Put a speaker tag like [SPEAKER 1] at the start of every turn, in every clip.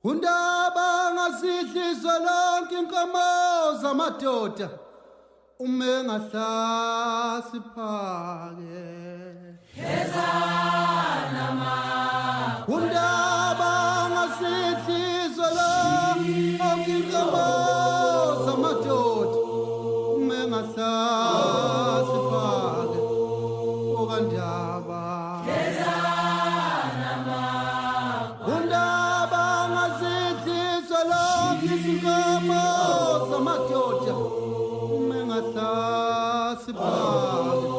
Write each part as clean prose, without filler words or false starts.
[SPEAKER 1] Undaba ngasidliso lonke inkomo zamadoda uma engahlasi phake.
[SPEAKER 2] Phezana makwa.
[SPEAKER 1] Undaba ngasidliso lonke inkomo zamadoda uma engahlasi phake. Okandaba.
[SPEAKER 2] Phezana makwa.
[SPEAKER 1] Undaba ngasidliso lonke izinkomo zamadoda uma engahlasi phake.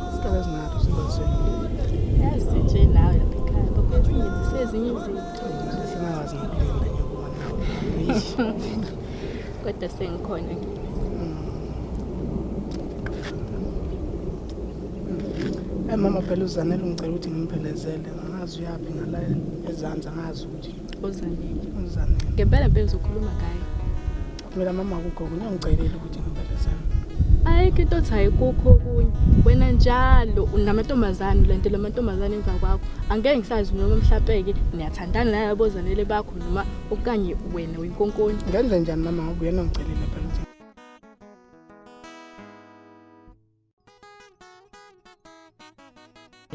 [SPEAKER 3] Isikhathi esingathi usibazile.
[SPEAKER 4] Yazi nje nawe lapha ekhaya bakwethu ngenzise ezinye izinto.
[SPEAKER 3] Singakazi ngokulinda ngiyobona. Eish.
[SPEAKER 4] Kodwa sengikhona ngithi.
[SPEAKER 3] Eh mama phela uZanele ungicela ukuthi ngimphelezele. Angazi uyaphi ngala ezansi angazi ukuthi
[SPEAKER 4] uZanele.
[SPEAKER 3] uZanele.
[SPEAKER 4] Ngempela impela uzokhuluma ngaye.
[SPEAKER 3] Mina mama akukho okunye ungicelile ukuthi ngimphelezele.
[SPEAKER 4] Ayikho into othi ayikukho okunye. Wena njalo unamantombazane ulandela amantombazane emva kwakho. Angeke ngisazi noma mhlampe-ke niyathandana nalabo Zanele bakho noma okanye wena uyinkonkoni.
[SPEAKER 3] Ngenze njani mama ngoba uyena ongicelile phela ukuthi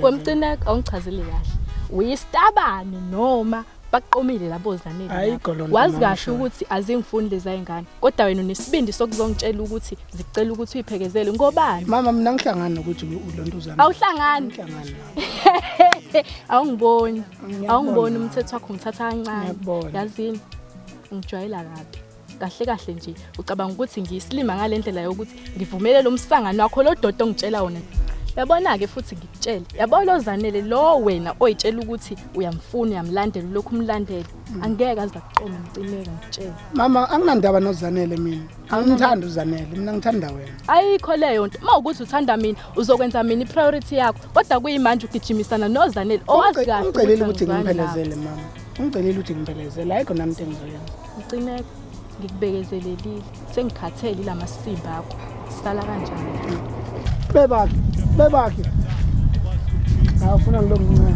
[SPEAKER 4] Wemcineka awungichazele kahle. Uyisitabane noma baqomile labo Zanele. laba?
[SPEAKER 3] Ayikho loo nto,
[SPEAKER 4] Wazi
[SPEAKER 3] mama,
[SPEAKER 4] kahle
[SPEAKER 3] ngisho.
[SPEAKER 4] ukuthi azingifuni leza ingane. Kodwa wena unesibindi sokuzongitshela ukuthi zicela ukuthi uyiphekezele ngobani?
[SPEAKER 3] Mama mina ngihlangani nokuthi ulonto uZanele.
[SPEAKER 4] Awuhlangani.
[SPEAKER 3] Ngihlangani nawe.
[SPEAKER 4] Awungiboni.
[SPEAKER 3] Ngiyakubona.
[SPEAKER 4] Awungiboni umthetho wakho ngithatha kancane.
[SPEAKER 3] Ngiyakubona.
[SPEAKER 4] Yazini ngijwayela kabi. Kahle kahle nje ucabanga ukuthi ngiyisilima ngale ndlela yokuthi ngivumele lo msangano wakho lo dodo ongitshela wona. Yabona-ke futhi ngikutshele, yabo lo Zanele lo wena oyitshela ukuthi uyamfuna uyamlandela ulokhu umlandela, angeke aze akuqome Mcineka ngikutshele.
[SPEAKER 3] Mama anginandaba noZanele mina. Angimthandi uZanele, mina ngithanda wena.
[SPEAKER 4] Ayikho leyo nto. Uma ukuthi uthanda mina uzokwenza mina i-priority yakho, kodwa kuyimanje ugijimisana noZanele owazi kahle
[SPEAKER 3] Ungicelile ukuthi
[SPEAKER 4] angizwani nawe.
[SPEAKER 3] ngimphelezele mama. Ungicelile ukuthi ngimphelezele, ayikho nami into engizoyenza.
[SPEAKER 4] Mcineka, ngikubekezelelile, sengikhathele ilamasimba akho. Sala kanjani?
[SPEAKER 3] Bebakhe, bebakhe. Awufuna ngilomncane.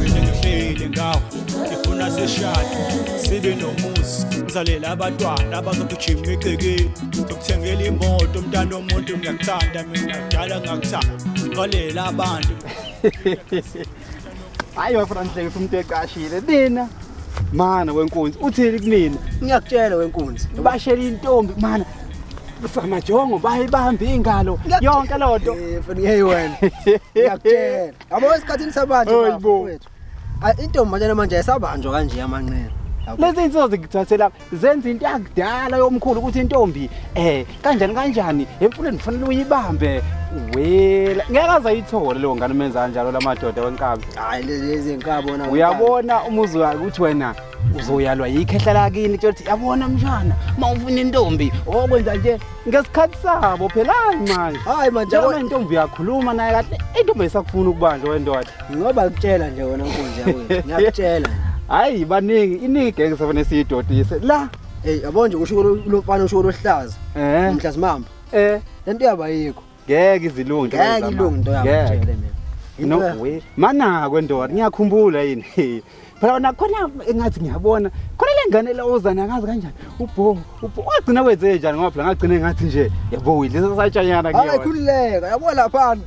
[SPEAKER 5] Mina ngihleli ngawo ngifuna sishade sibe nomuzi ngizalele abantwana abazogijima egcekeni zokuthengela imoto umntana womuntu ngiyakuthanda mina kudala ngakuthanda valela abantu.
[SPEAKER 6] Hayi wafuna ngihlekisa umuntu eqashile nina. Mana wenkunzi uthini kunina?
[SPEAKER 7] Ngiyakutshela wenkunzi.
[SPEAKER 6] Bashela intombi mana. Samajongo bayibamba ingalo yonke lonto.
[SPEAKER 7] Eh mfana hey wena. Ngiyakutshela. Yabo esikhathini sabanje
[SPEAKER 6] Hayi bo.
[SPEAKER 7] mfowethu. Ayi intombi manje manje ayisabanjwa kanje amanqele. Yabo.
[SPEAKER 6] Lezi zinto zikuthathela zenza into yakudala yomkhulu ukuthi intombi kanjani kanjani emfuleni kufanele uyibambe. Wela ngeke aze ayithole leyo ngane menza kanjalo lamadoda wenkabi.
[SPEAKER 7] Hayi lezi zinkabi wona.
[SPEAKER 6] Uyabona umuzi wakhe ukuthi wena uzoyalwa yikhehla lakini kutshela ukuthi yabona mshana uma ufuna intombi okwenza nje ngesikhathi sabo phela hayi manje.
[SPEAKER 7] Hayi manje
[SPEAKER 6] Njengoba
[SPEAKER 7] yabo
[SPEAKER 6] intombi uyakhuluma naye kahle intombi ayisakufuna ukubanjwa wendoda.
[SPEAKER 7] ngoba kutshela nje wena nkunzi yakwethu. Ngiyakutshela.
[SPEAKER 6] Hayi baningi iningi genge sefane siyidodise la.
[SPEAKER 7] Hey yabo nje usho lo mfana usho lohlaza.
[SPEAKER 6] Eh.
[SPEAKER 7] Umhlazimamba. Lento yaba yikho.
[SPEAKER 6] Ngeke izilunge.
[SPEAKER 7] Ngeke ilunge into yabo ngitshele mina.
[SPEAKER 6] No we mana kwendoda ngiyakhumbula yini. Phela wena khona engathi ngiyabona khona le ngane la ozana ngazi kanjani ubho ubho wagcina wenze njani ngoba phela ngagcina ngathi nje yabo uyidlisa satshanyana
[SPEAKER 7] Hayi
[SPEAKER 6] kuyona.
[SPEAKER 7] khululeka yabo laphana.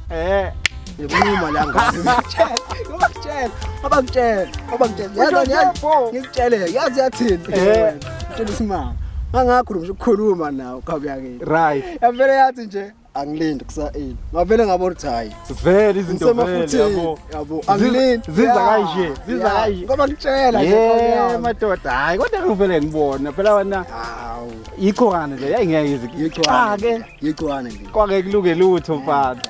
[SPEAKER 7] Ngikhuluma la ngane. Ngiyakutshela. Ngiyakutshela. Ngoba ngitshela. Yazi yazi ngikutshele yazi yathini. Ngitshela isimanga. Mangakhuluma nje ukukhuluma nawe khabe yakini.
[SPEAKER 6] Right.
[SPEAKER 7] Yavele yathi nje angilindi kusa 8. Ngavele ngabona ukuthi hayi.
[SPEAKER 6] Vele izinto vele yabo.
[SPEAKER 7] Yabo angilindi.
[SPEAKER 6] Ziza kanje, ziza kanje.
[SPEAKER 7] Ngoba ngitshela nje.
[SPEAKER 6] Yeah madoda hayi kodwa ngivele ngibona phela wena
[SPEAKER 7] Hawu.
[SPEAKER 6] yichwane nje yayingeke izi.
[SPEAKER 7] Yichwane. Yichwane nje.
[SPEAKER 6] Kwake kulunge lutho mfana.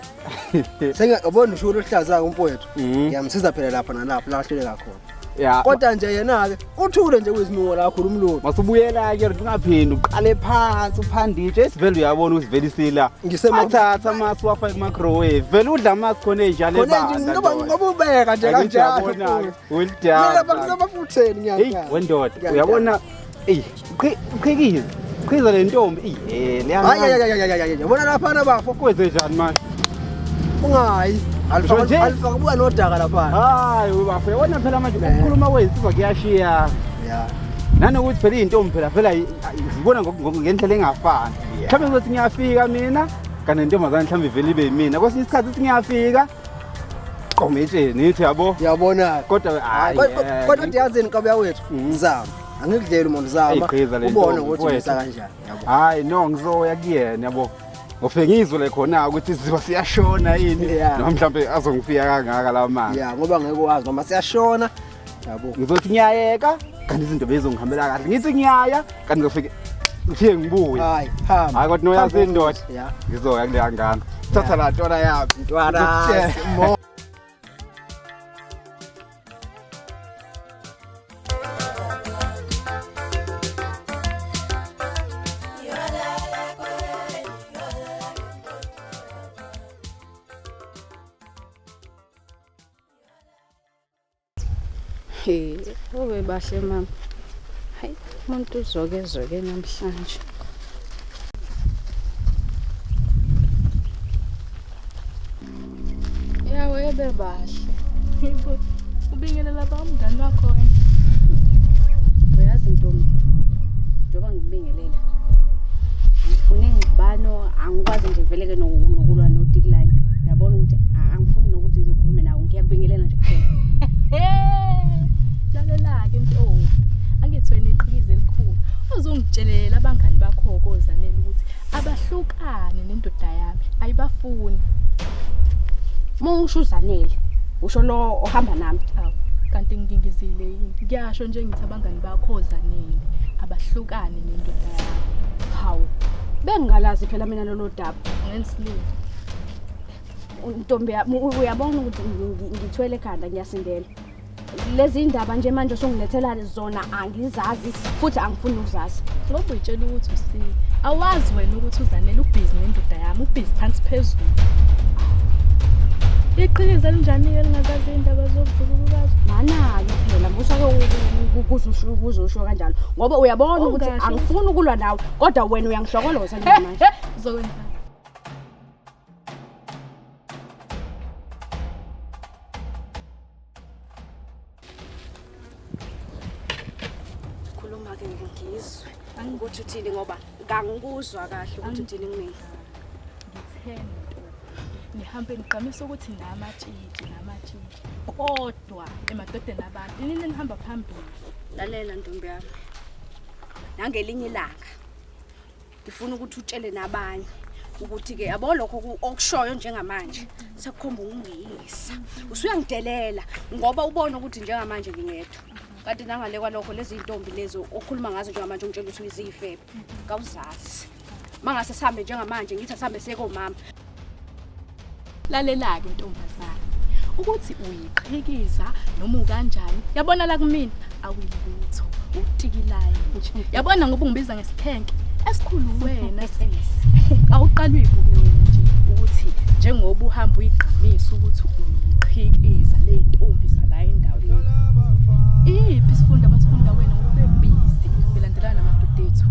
[SPEAKER 7] Sengiyabona usho oluhlaza umfowethu. Ngiyamsiza phela lapha nalapha la ahluleka khona.
[SPEAKER 6] Ya.
[SPEAKER 7] Kodwa nje yena ke uthule nje kwizinuko la khuluma lutho.
[SPEAKER 6] Masubuyela ke ungaphindi uqale phansi uphanditshe esivele uyabona usivelisila. Athatha amasi wafaka ku-microwave. Vele udla amasi khona enjalo
[SPEAKER 7] Khona nje ngoba ngoba ubeka nje kanjalo. Mina lapha ngisemafutheni
[SPEAKER 6] Hey
[SPEAKER 7] ngiyakhala.
[SPEAKER 6] wendoda uyabona ey uqhikize qhiza le ntombi eh leya
[SPEAKER 7] Hayi hayi hayi hayi yabona lapha na bafo.
[SPEAKER 6] Kwenze njani manje?
[SPEAKER 7] Ungayi.
[SPEAKER 6] Nje.
[SPEAKER 7] Alifaka buka nodaka lapha.
[SPEAKER 6] Hayi bafo, yabona phela manje ukukhuluma kwezinsizwa kuyashiya.
[SPEAKER 7] Yeah.
[SPEAKER 6] Nanokuthi phela iy'ntombi phela phela zibona ngendlela engafani. Mhlawumbe ngizothi ngiyafika mina kanti nentombazane mhlawumbe ivele ibe yimina. Kwesinye isikhathi ithi ngiyafika qome etsheni ithi yabo.
[SPEAKER 7] Uyabona.
[SPEAKER 6] Kodwa hayi.
[SPEAKER 7] Kodwa ndiyazini nkabi yawethu. Zama. Angikudleli umuntu zama.
[SPEAKER 6] Ayiqhiza le
[SPEAKER 7] Ubone
[SPEAKER 6] ntombi,
[SPEAKER 7] ukuthi
[SPEAKER 6] mfowethu.
[SPEAKER 7] uyisa kanjani. Yabo.
[SPEAKER 6] Hayi no ngizoya kuyena yabo. Ngofike ngizwe le khona ukuthi isiziba siyashona yini
[SPEAKER 7] Yeah.
[SPEAKER 6] noma mhlawumbe azongifika kangaka la manje.
[SPEAKER 7] Yeah, ngoba ngeke wazi noma siyashona. Yabo.
[SPEAKER 6] Ngizothi ngiyayeka kanti izinto bezongihambela kahle. Ngithi ngiyaya kanti ngizofike ngifike ngibuye.
[SPEAKER 7] Hayi, hamba.
[SPEAKER 6] Hayi kodwa noyazi
[SPEAKER 7] Hamba
[SPEAKER 6] indoda.
[SPEAKER 7] Yeah.
[SPEAKER 6] Ngizoya kuleya ngane. Thatha la ntwana yami.
[SPEAKER 7] Ntwana.
[SPEAKER 6] Ngizokutshela.
[SPEAKER 7] Mo.
[SPEAKER 8] He, ube bahle mama. Hayi, umuntu uzoke zoke namhlanje. Ya webe bahle.
[SPEAKER 4] Yebo. Ubingelela ba umngani wakho wena?
[SPEAKER 8] Uyazi ntombi, njengoba ngikubingelela. Ngifune ngibano angikwazi nje vele ke nokulwa notikiline. Uyabona ukuthi angifuni nokuthi ngikhulume nawe, ngiyakubingelela nje kuphela.
[SPEAKER 4] Hey, lalela-ke ntombi. Angithi wena iqhikiza elikhulu. Uzongitshelela abangani bakho kozanele ukuthi abahlukane nendoda yami, ayibafuni.
[SPEAKER 8] Uma usho uZanele, usho lo ohamba nami.
[SPEAKER 4] Awu, kanti ngingizile yini? Ngiyasho nje ngithi abangani bakho ozanele abahlukane nendoda yami.
[SPEAKER 8] Hawu. Bengingalazi phela mina lolo daba.
[SPEAKER 4] Ngensilile.
[SPEAKER 8] Ntombi yami uyabona ukuthi ngithwele ekhanda ngiyasindela. Lezi indaba nje manje osungilethela zona angizazi futhi angifuni ukuzazi.
[SPEAKER 4] Ngoba uyitshela ukuthi usile. Awazi wena ukuthi uZanele ubhizi nendoda yami, ubhizi phansi phezulu. Iqhikiza elinjani-ke lingazazi iy'ndaba zobudlulukazi?
[SPEAKER 8] Mana-ke phela musa-ke ukuzusho kanjalo ngoba uyabona ukuthi
[SPEAKER 4] Ungasho.
[SPEAKER 8] angifuni ukulwa nawe kodwa wena uyangihlokoloza njengamanje.
[SPEAKER 4] Uzokwenzani?
[SPEAKER 8] Khuluma-ke ngizwe ukuthi uthini ngoba kangikuzwa kahle ukuthi uthini kumina.
[SPEAKER 4] Ngitheni ntombi. Nihambe nigqamisa ukuthi namatshitshi namatshitshi. Kodwa emadodeni abantu inini nihamba phambili.
[SPEAKER 8] Lalela ntombi yami. Nangelinye ilanga ngifuna ukuthi utshele nabanye ukuthi-ke yabo lokho okushoyo njengamanje sekukhomba ukungeyisa. Usuyangidelela ngoba ubona ukuthi njengamanje ngingedwa. Kanti nangale kwalokho lezi zintombi lezi okhuluma ngazo njengamanje ungitshela ukuthi uyizifebe. Kawuzazi. Mangase sihambe njengamanje ngithi asihambe siye komama.
[SPEAKER 4] Lalela-ke ntombazane. Ukuthi uyiqhikiza noma ukanjani. Yabona la kumina awuyilutho, utikilayo nje. Yabona ngoba ungibiza ngesikhenke esikhulu wena sisi. Awuqali uyibuke wena nje ukuthi njengoba uhamba uyigqamisa ukuthi uyiqhikiza le ntombi zala endaweni. Iphi isifundo abasifunda wena ngoba bebhizi belandelana namadoda ethu.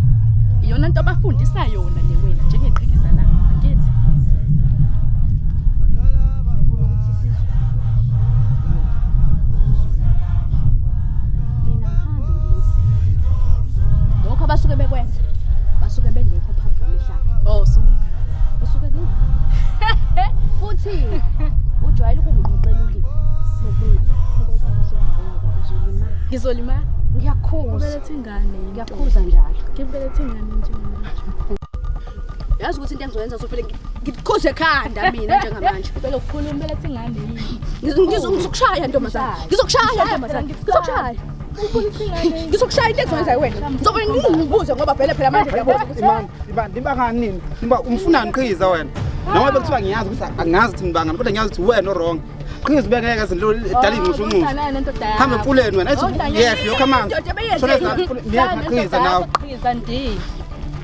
[SPEAKER 4] Iyona nto abafundisa yona le wena njengeqhikiza la angithi.
[SPEAKER 8] Mina ngihambe ngiyise. Lokho abasuke bekwenza basuke bengekho phambi kwamehlo.
[SPEAKER 4] Oh, sukunga.
[SPEAKER 8] Usuke kunga. Futhi ujwayele ukungiqoqela ulimi. Lokukhuluma la. Ngoba uzolimala.
[SPEAKER 4] Ngizolimala.
[SPEAKER 8] Ngiyakhuza.
[SPEAKER 4] Ubelethe ingane yini?
[SPEAKER 8] Ngiyakhuza njalo.
[SPEAKER 4] Ngibelethe ingane njengamanje.
[SPEAKER 8] Yazi ukuthi into engizoyenza sofele ngikukhuze ekhanda mina njengamanje.
[SPEAKER 4] Phela ukukhuluma ubelethe ingane yini?
[SPEAKER 8] Ngizokushaya ntombazane. Ngizokushaya ntombazane. Ngizokushaya.
[SPEAKER 4] Ubelethe ingane yini?
[SPEAKER 8] Ngizokushaya into engizoyenza wena. Ngizobe ngikubuze ngoba vele phela manje ngiyabona ukuthi
[SPEAKER 6] Imani, Imani, nibangani nini? Niba umfunani qhiza wena? Noma bekuthiwa ngiyazi ukuthi angazi ukuthi nibangani kodwa ngiyazi ukuthi wena o-wrong. Qhiza ubengeke izinto edala ingxushunxushu. Hamba emfuleni wena ethi yehla yokha amanzi. Shona ezansi emfuleni, yehla qhiza nawe.
[SPEAKER 4] Qhiza ndi.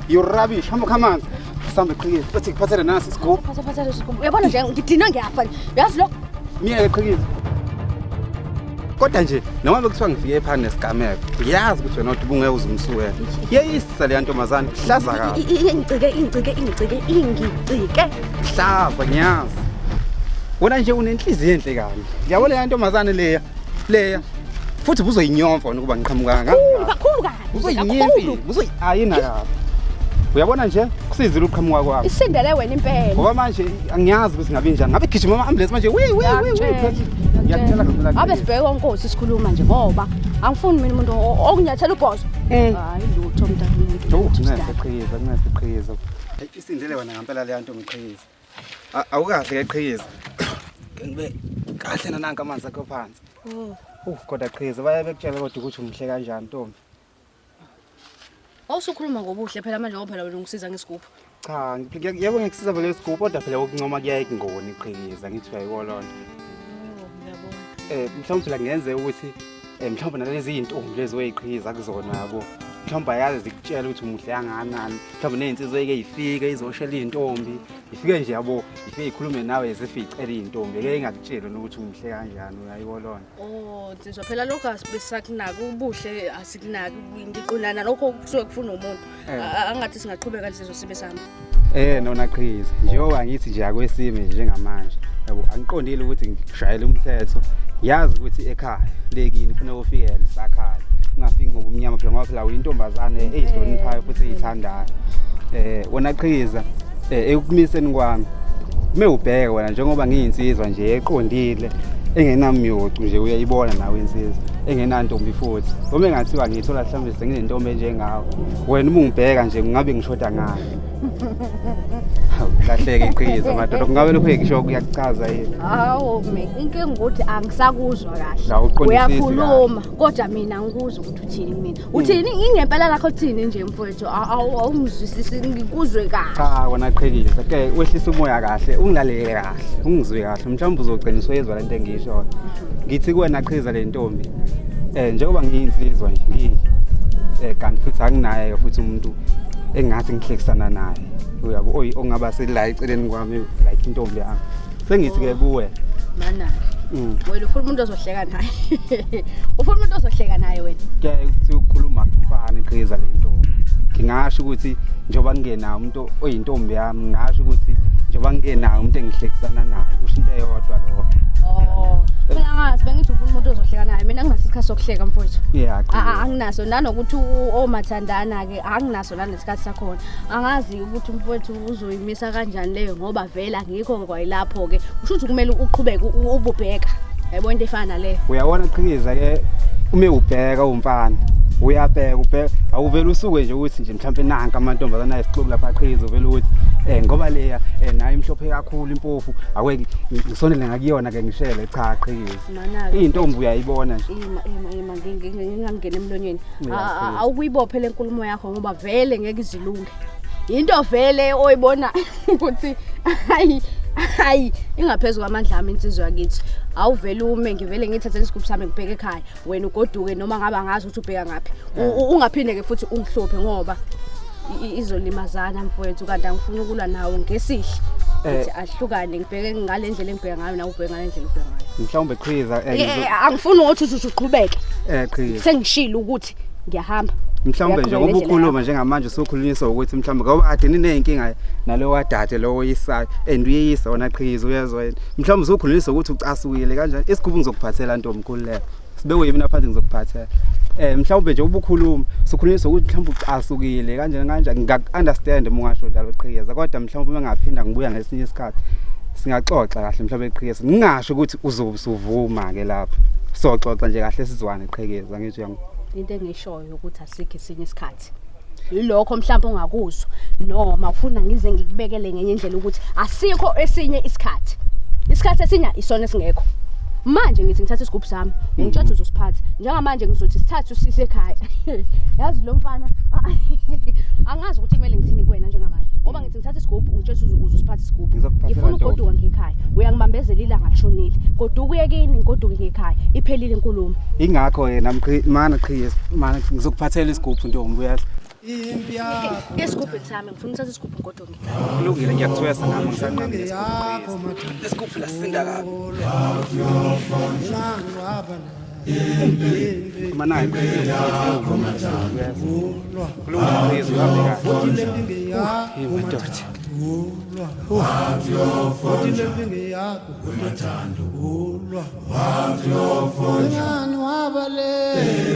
[SPEAKER 6] You rubbish, hamba ukha amanzi. Sambe qhiza, bathi ngiphathele nasi isigubhu.
[SPEAKER 8] Phatha phatha leso sigubhu. Uyabona nje ngidinwe ngiyafa nje. Uyazi lokho?
[SPEAKER 6] Miyeke qhiza. Kodwa nje noma bekuthiwa ngifike phansi nesigameko, ngiyazi ukuthi wena ubungeke uze umsukele. Yeyisa leya ntombazane, hlaza kabi.
[SPEAKER 8] Ingicike ingicike ingicike ingicike.
[SPEAKER 6] Hlaza ngiyazi. Wena nje unenhliziyo enhle kabi. Yabo leya ntombazane leya. Leya. Futhi ubuzoyinyomfa wena ukuba ngiqhamuka
[SPEAKER 8] Kakhulu
[SPEAKER 6] ngapha.
[SPEAKER 8] kakhulu kabi.
[SPEAKER 6] Uzoyinyemfi, uzoyi ayina kabi. Uyabona nje kusizile ukuqhamuka kwami.
[SPEAKER 8] Isindele wena impela.
[SPEAKER 6] Ngoba manje angiyazi ukuthi ngabe njani. Ngabe gijima ama ambulance manje. Wi wi wi wi. Ngiyakutshela ngempela.
[SPEAKER 8] Abe sibheke onkosi sikhuluma nje ngoba angifuni mina umuntu okunyathela ubhozo. Hayi lutho mntana umuntu.
[SPEAKER 6] Oh, ncese qhiza, ncese qhiza. Hey, isindele wena ngempela leya ntombi qhiza. Awukahle ke qhiza. Ke ngibe kahle nananka amanzi akho phansi.
[SPEAKER 8] Oh.
[SPEAKER 6] Kodwa qhiza baye bekutshela kodwa ukuthi umuhle kanjani ntombi.
[SPEAKER 8] Awusukhuluma ngobuhle phela manje ngoba phela wena ungisiza ngesigubhu.
[SPEAKER 6] Cha, yebo ngikusiza vele isigubhu kodwa phela ukuncoma kuyaye kungoni qhiza ngithi uyayibona lona. Mhlawumbe phela kungenzeka ukuthi mhlawumbe nalezi iy'ntombi lezi oyiqhiza kuzona yabo. Mhlawumbe ayazi zikutshela ukuthi umuhle kangakanani. Mhlawumbe ney'nsizwa eyike yifike izoshela iy'ntombi. Ifike nje yabo, ifike ikhulume nawe zifike icela iy'ntombi. Eke ingakutsheli ukuthi umuhle kanjani uyayibona lona.
[SPEAKER 8] Oh, nsizwa phela lokho asibesakunaki ubuhle asikunaki ngiqondana lokho kusuke kufuna umuntu. Angathi singaqhubeka nsizwa sibe sami.
[SPEAKER 6] Nona qhiza njengoba ngithi nje akwesime njengamanje. Yabo angiqondile ukuthi ngikushayele umthetho. Yazi ukuthi ekhaya lekini kufanele ufike lisakhala. Ungafiki ngobumnyama phela ngoba phela uyintombazane eyihloniphayo futhi eyithandayo. Wena qhiza ekumiseni kwami. Ume ubheke wena njengoba ngiyinsizwa nje eqondile engenamyocu nje uyayibona nawe insizwa engenantombi futhi. Uma engathiwa ngiyithola mhlawumbe senginentombi enjengawe. Wena uma ungibheka nje kungabe ngishoda ngani? Hawu, lahleke iqhiza madoda kungabe lokhu engisho kuyakuchaza yini?
[SPEAKER 8] Hawu me inkinga ukuthi angisakuzwa kahle.
[SPEAKER 6] La, uqondisisi
[SPEAKER 8] Uyakhuluma kodwa mina angikuzwa ukuthi uthini kumina. Uthini ingempela lakho uthini nje mfowethu? Awungizwisisi ngikuzwe kahle.
[SPEAKER 6] Cha wena qhikiza ke wehlisa umoya kahle ungilalele kahle ungizwe kahle mhlawumbe uzogcina usuyezwa lento engiyishoyo. Ngithi kuwena qhiza le ntombi njengoba ngiyinsizwa nje ngi kanti futhi anginaye futhi umuntu engathi ngihlekisana naye uyabo oyi ongaba sela eceleni kwami like intombi yami. Sengithi ke kuwe
[SPEAKER 8] Mana. Wena ufuna umuntu ozohleka naye. Ufuna umuntu ozohleka naye wena.
[SPEAKER 6] Ke ukuthi ukukhuluma kufani qhiza le ntombi. Ngingasho ukuthi njengoba ngingenawo umuntu oyintombi yami ngingasho ukuthi njengoba ngingenawo umuntu engihlekisana naye kusho into eyodwa lokho.
[SPEAKER 8] Oh. Mina ngazi bengithi ufuna umuntu ozohleka naye mina nginaso isikhathi sokuhleka mfowethu.
[SPEAKER 6] Yeah, qhiza.
[SPEAKER 8] Anginaso nanokuthi omathandana ke anginaso nanesikhathi sakhona. Angazi ukuthi umfowethu uzoyimisa kanjani leyo ngoba vele angikho kwayilapho ke. Usho ukuthi kumele uqhubeke ububheka. Yayibona into efana naleyo.
[SPEAKER 6] Uyabona qhikiza ke ume ubheka umfana. Uyabheka ubheka awuvela usuke nje ukuthi nje mhlawumbe nanka amantombazana ayisixuku lapha qhikiza uvela ukuthi ngoba leya nayo imhlophe kakhulu impofu aweke ngisondele ngakuyona ke ngishele cha qhikiza.
[SPEAKER 8] Mana-ke.
[SPEAKER 6] Iyintombi uyayibona nje.
[SPEAKER 8] Ima ima ima ngingangena emlonyeni.
[SPEAKER 6] Yeah, please.
[SPEAKER 8] Awukuyibophe le nkulumo yakho ngoba vele ngeke izilunge. Into vele oyibona ukuthi hayi hayi ingaphezulu kwamandla ami insizwa yakithi. Awuvele ume ngivele ngithathe isigubhu sami ngibheke ekhaya. Wena ugoduke noma ngabe angazi ukuthi ubheka ngaphi. Ungaphinde ke futhi ungihluphe ngoba izolimazana mfowethu kanti angifuni ukulwa nawe ngesihle. Ngithi ahlukane ngibheke ngale ndlela engibheka ngayo nawe ubheke ngale ndlela ubheka ngayo.
[SPEAKER 6] Mhlawumbe qhiza
[SPEAKER 8] Angifuni ukuthi uze uqhubeke.
[SPEAKER 6] Qhiza.
[SPEAKER 8] Sengishilo ukuthi ngiyahamba.
[SPEAKER 6] Mhlawumbe nje ngoba ukhuluma njengamanje usukhulunyiswa ukuthi mhlawumbe ngoba kade nineyinkinga nalo wadade lo oyisayo and uyeyisa wona qhiza uyezwa yena. Mhlawumbe usukhulunyiswa ukuthi ucasukile kanjani. Isigubhu ngizokuphathela ntombi khululeka. Sibekwe yimi naphansi ngizokuphathela. Mhlawumbe nje ubukhuluma usukhulunyiswa ukuthi mhlawumbe ucasukile kanjani kanjani ngiyaku-understand uma ungasho njalo qhiza kodwa mhlawumbe uma ngaphinda ngibuya ngesinye isikhathi singaxoxa kahle mhlawumbe qhiza ngingasho ukuthi uzosuvuma ke lapho. Soxoxa nje kahle sizwane qhiza ngithi uyangi
[SPEAKER 8] Into engishoyo ukuthi asikho esinye isikhathi. Yilokho mhlawumbe ongakuzwa noma ufuna ngize ngikubekele ngenye indlela ukuthi asikho esinye isikhathi. Isikhathi esinye isona esingekho. Manje ngithi ngithatha isigubhu sami, ngitshela uzosiphatha. Njengamanje ngizothi sithathe usise ekhaya. Yazi lo mfana angazi ukuthi kumele ngithini kuwena njengamanje. Ngoba ngithi ngithatha isigubhu ungitshela uzosiphatha isigubhu.
[SPEAKER 6] Ngizokuphathela
[SPEAKER 8] Ngifuna
[SPEAKER 6] ntombi.
[SPEAKER 8] ugoduka ngekhaya. Uyangibambezela ilanga lishonile. Goduka uye kini ngigoduke ngekhaya. Iphelile inkulumo.
[SPEAKER 6] Ingakho yena mana qhiza mana ngizokuphathela isigubhu ntombi uyazi.
[SPEAKER 1] Impi yakho
[SPEAKER 8] Isigubhu sami ngifuna uthatha isigubhu ngigoduke ngekhaya.
[SPEAKER 6] Kulungile ngiyakuthwesa nami ngisanqamile
[SPEAKER 1] yakho madodana
[SPEAKER 6] isigubhu lasinda kabi.
[SPEAKER 1] Ingangcwaba
[SPEAKER 6] Manayo.
[SPEAKER 1] Madoda.